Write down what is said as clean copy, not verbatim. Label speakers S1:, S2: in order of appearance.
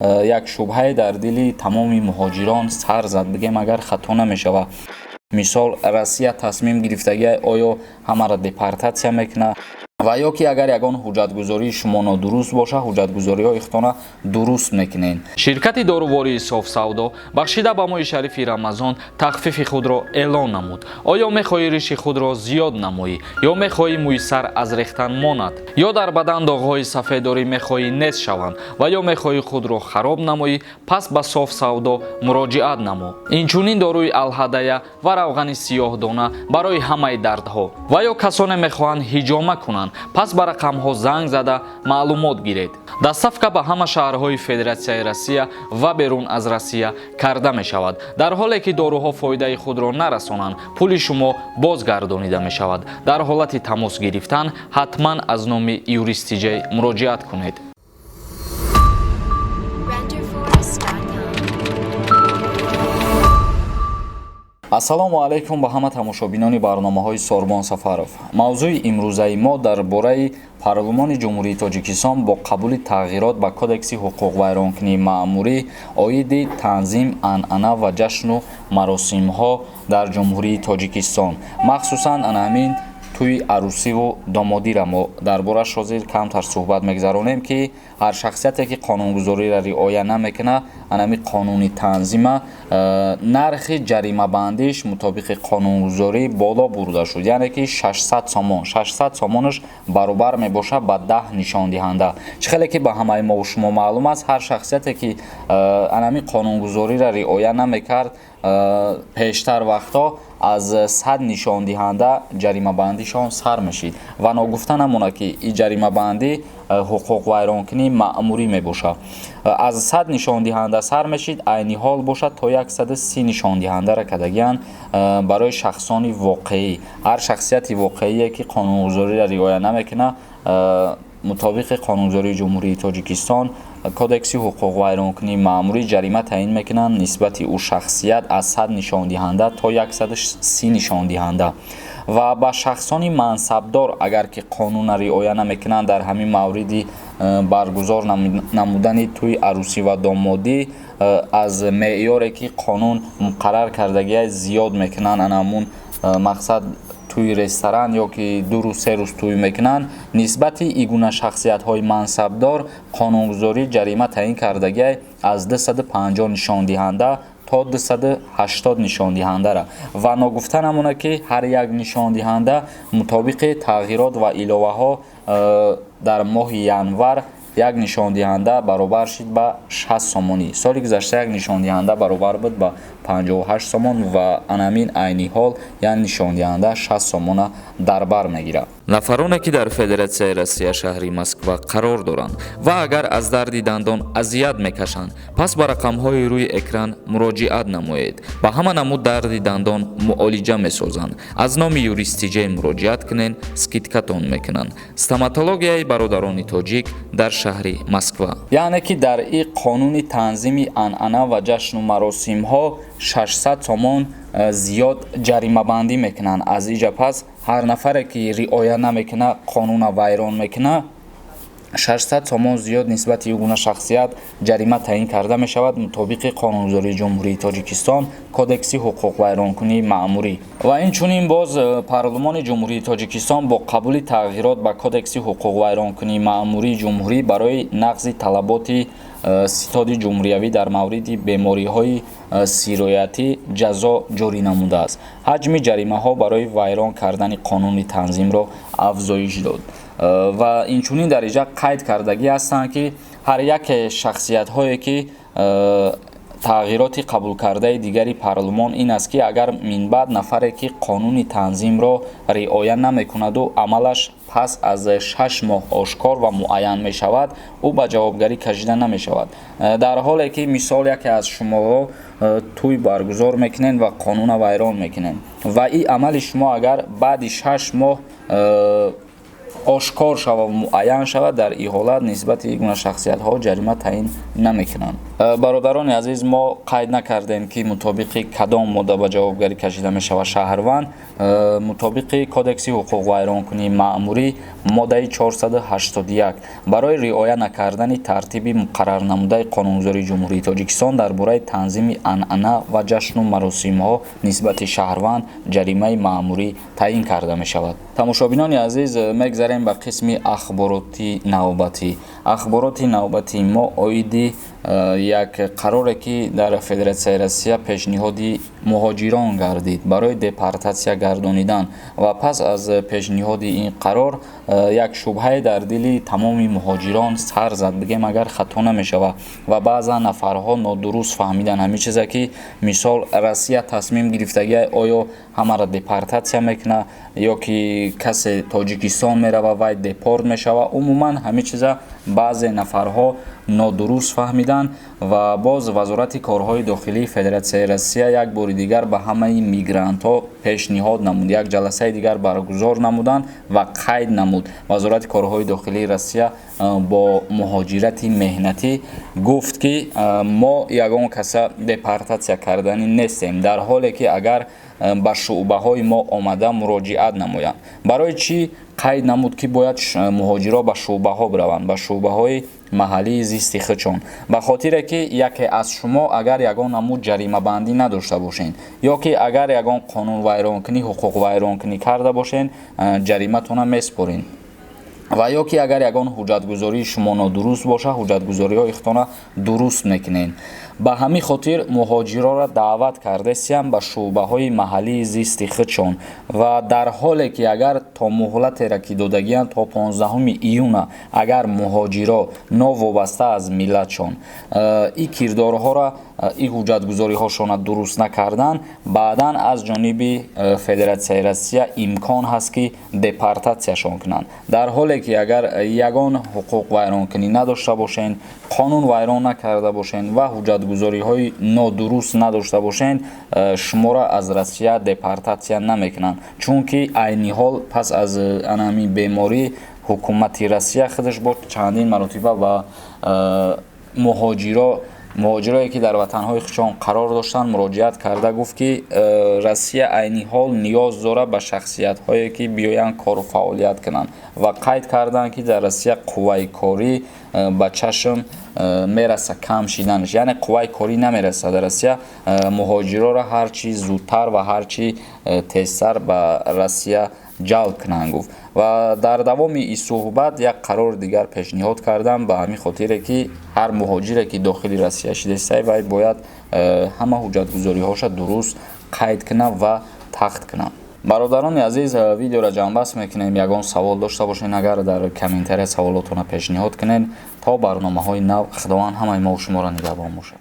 S1: Як шубҳае дар дили тамоми муҳоҷирон сар зад, бигем, агар хато намешавад. Мисол, Россия тасмим гирифтагиай, оё ҳамаро депортатсия мекунад ва ё ки агар ягон ҳуҷҷатгузории шумо нодуруст боша, ҳуҷҷатгузориҳои худтона дуруст мекунед.
S2: Ширкати дорувории Софсавдо бахшида ба моҳи шарифи Рамазон тахфифи худро эълон намуд. Оё мехоҳӣ риши худро зиёд намоӣ ё мехоҳӣ мӯи сар аз рехтан монад, ё дар бадан доғҳои сафеддорӣ мехоҳӣ нест шаванд ва ё мехоҳӣ худро хароб намоӣ? Пас ба Софсавдо муроҷиат намо. Инчунин доруи алҳадая ва равғани сиёҳдона барои ҳамаи дардҳо. Ва ё касоне мехоҳанд ҳиҷома кунанд, пас ба рақамҳо занг зада маълумот гиред. Доставка ба ҳама шаҳрҳои Федератсияи Россия ва берун аз Россия карда мешавад. Дар ҳоле ки доруҳо фоидаи худро нарасонанд, пули шумо бозгардонида мешавад. Дар ҳолати тамос гирифтан ҳатман аз номи Юристиҷей муроҷиат кунед.
S3: Renderforest.com.
S1: Ассалому алайкум ба ҳама тамошобинони барномаҳои Сорбон Сафаров. Мавзӯи имрӯзаи мо дар бораи Парлумони Ҷумҳурии Тоҷикистон бо қабули тағйирот ба Кодекси ҳуқуқвайронкунии маъмурӣ оиди танзим, анъана ва ҷашну маросимҳо дар Ҷумҳурии Тоҷикистон, махсусан ана ҳамин тӯи арӯсиву домодира мо дар бораш ҳозир камтар суҳбат мегузаронем, ки ҳар шахсияте ки қонунгузориро риоя намекунад, анами қонуни танзима, нархи ҷаримабандиш мутобиқи қонунгузорӣ боло бурда шуд, яъне ки 600 сомон. 600 сомонаш баробар мебошад ба 10 нишондиҳанда. Чӣ хеле ки ба ҳамаи мову шумо маълум аст, ҳар шахсияте ки анами қонунгузориро риоя намекард, пештар вақтҳо аз 100 нишондиҳанда ҷаримабандишон сар мешид. Ва ногуфта намонад, ки ин ҷаримабандӣ ҳуқуқвайронкунии маъмурӣ мебошад. Аз 100 нишондиҳанда сар мешид, айни ҳол бошад то 130 нишондиҳандара кардагианд барои шахсони воқеӣ. Ҳар шахсияти воқеие ки қонунгузориро риоя намекунад, мутобиқи қонунгузории Ҷумҳурии Тоҷикистон, Кодекси ҳуқуқвайронкунии маъмурӣ, ҷарима таъин мекунанд нисбати ӯ шахсият аз 100 нишондиҳанда то 130 нишондиҳанда. Ва ба шахсони мансабдор, агар ки қонунро риоя намекунанд, дар ҳамин мавриди баргузор намудани тӯи арӯсӣ ва домодӣ, аз меъёре ки қонун муқаррар кардагия зиёд мекунанд, ана ҳамун мақсад тӯи ресторан ё ки 2 рӯз, 3 рӯз тӯй мекунанд, нисбати ин гуна шахсиятҳои мансабдор қонунгузорӣ ҷарима таъин кардагия аз 250 нишондиҳанда то 280 нишондиҳандара. Ва ногуфта намонад, ки ҳар як нишондиҳанда мутобиқи тағйирот ва иловаҳо дар моҳи январ як нишондиҳанда баробар шид ба 60 сомонӣ. Соли гузашта як нишондиҳанда баробар буд ба 58 сомон ва анамин айни ҳол як нишондиҳанда 60 сомона дар бар мегирад.
S2: Нафароне ки дар Федератсияи Россия, шаҳри Москва қарор доранд ва агар аз дарди дандон азият мекашанд, пас ба рақамҳои рӯи экран муроҷиат намоед. Ба ҳама намуд дарди дандон муолиҷа месозанд. Аз номи Юристиҷей муроҷиат кунед, скидкатон мекунанд. Стоматологияи бародарони тоҷик дар шаҳри Москва.
S1: Яъне ки дар ин қонуни танзими анъана ва ҷашну маросимҳо 600 сомон зиёд ҷаримабандӣ мекунанд. Аз иҷа пас ҳар нафаре ки риоя намекунад, қонунро вайрон мекунад, 600 сомон зиёд нисбати ин гуна шахсият ҷарима таъин карда мешавад мутобиқи қонунгузории Ҷумҳурии Тоҷикистон, Кодекси ҳуқуқвайронкунии маъмурӣ. Ва инчунин боз Парлумони Ҷумҳурии Тоҷикистон бо қабули тағйирот ба Кодекси ҳуқуқвайронкунии маъмурии ҷумҳурӣ барои нақзи талаботи ситоди ҷумҳуриявӣ дар мавриди бемориҳои сироятӣ ҷазо ҷорӣ намудааст, ҳаҷми ҷаримаҳо барои вайрон кардани қонуни танзимро афзоиш дод. Ва инчунин дар инҷа қайд кардагӣ ҳастанд, ки ҳар яке шахсиятҳое ки тағйироти қабулкардаи дигари парлумон ин аст, ки агар минбаъд нафаре ки қонуни танзимро риоя намекунаду амалаш пас аз 6 моҳ ошкор ва муайян мешавад, ӯ ба ҷавобгарӣ кашида намешавад. Дар ҳоле ки мисол яке аз шумоҳо тӯй баргузор мекунед ва қонунро вайрон мекунед ва ин амали шумо агар баъди 6 моҳ Ошкор шава, муайян шавад, дар ин ҳолат нисбати ин гуна шахсиятҳо ҷарима таъин намекунанд. Бародарони азиз, мо қайд накардем, ки мутобиқи кадом модда ба ҷавобгарӣ кашида мешавад шаҳрванд. Мутобиқи Кодекси ҳуқуқвайронкунии маъмурӣ, моддаи 481, барои риоя накардани тартиби муқаррарнамудаи қонунгузории Ҷумҳурии Тоҷикистон дар бораи танзими анъана ва ҷашну маросимҳо нисбати шаҳрванд ҷаримаи маъмурӣ таъин карда мешавад. Тамошобинони азиз, мегзарем ба қисми ахбороти навбатӣ. Ахбороти навбатии мо оиди як қароре, ки дар Федератсияи Россия пешниҳоди муҳоҷирон гардид барои депортатсия гардонидан, ва пас аз пешниҳоди ин қарор як шубҳае дар дили тамоми муҳоҷирон сар зад, бигем, агар хато намешавад, ва баъзан нафарҳо нодуруст фаҳмидан ҳамин чизе, ки мисол Россия тасмим гирифтагиа, оё ҳамаро депортатсия мекунад ё ки касе Тоҷикистон мерава, вай депорт мешавад. Умуман, ҳамин чиза баъзе нафарҳо нодуруст фаҳмиданд. Ва боз Вазорати корҳои дохилии Федератсияи Россия як бори дигар ба ҳамаи мигрантҳо пешниҳод намуд, як ҷаласаи дигар баргузор намуданд ва қайд намуд Вазорати корҳои дохилии Россия бо муҳоҷирати меҳнатӣ, гуфт, ки мо ягон каса депортатсия карданӣ нестем, дар ҳоле ки агар ба шӯъбаҳои мо омада муроҷиат намоянд. Барои чӣ қайд намуд, ки бояд муҳоҷиро ба шӯъбаҳо бираванд, ба шӯъбаҳои маҳаллии зисти худшон? Ба хотире ки яке аз шумо агар ягон намуд ҷаримабандӣ надошта бошед ё ки агар ягон қонунвайронкунӣ, ҳуқуқвайронкунӣ карда бошед, ҷариматона месупоред, ва ё ки агар ягон ҳуҷҷатгузории шумо нодуруст боша, ҳуҷҷатгузориҳои худтона дуруст мекунед. Ба ҳамин хотир муҳоҷироро даъват кардесиям ба шӯъбаҳои маҳаллии зисти худшон. Ва дар ҳоле ки агар то муҳлатеро, ки додагианд, то 15 июна, агар муҳоҷиро новобаста аз миллатшон ин кирдорҳоро, ин ҳуҷҷатгузориҳошонро дуруст накарданд, баъдан аз ҷониби Федератсияи Россия имкон ҳаст, ки депортатсияшон кунанд. Дар ҳоле ки агар ягон ҳуқуқвайронкунӣ надошта бошед, қонун вайрон накарда бошед ва ҳуҷҷатгузориҳои нодуруст надошта бошед, шуморо аз Россия депортатсия намекунанд, чунки айни ҳол пас аз анами беморӣ ҳукумати Россия худаш бо чандин маротиба ба муҳоҷирое, ки дар ватанҳои худшон қарор доштанд, муроҷиат карда гуфт, ки Россия айни ҳол ниёз дорад ба шахсиятҳое, ки биёянд кору фаъолият кунанд, ва қайд карданд, ки дар Россия қувваи корӣ ба чашм мераса кам шиданаш, яъне қувваи корӣ намерасад дар Россия. Муҳоҷироро ҳарчи зудтар ва ҳарчи тезтар ба Россия ҷалб кунанд, гуфт. Ва дар давоми ин суҳбат як қарори дигар пешниҳод кардам, ба ҳамин хотире ки ҳар муҳоҷире, ки дохили Россия шидестай, вай бояд ҳама ҳуҷҷатгузориҳоша дуруст қайд кунад ва тахт кунад. Бародарони азиз, видеоро ҷамъбаст мекунем. Ягон савол дошта бошед, агар дар комментария саволотонро пешниҳод кунед. То барномаҳои нав, Худованд ҳамаи мо шуморо нигаҳбон бошад.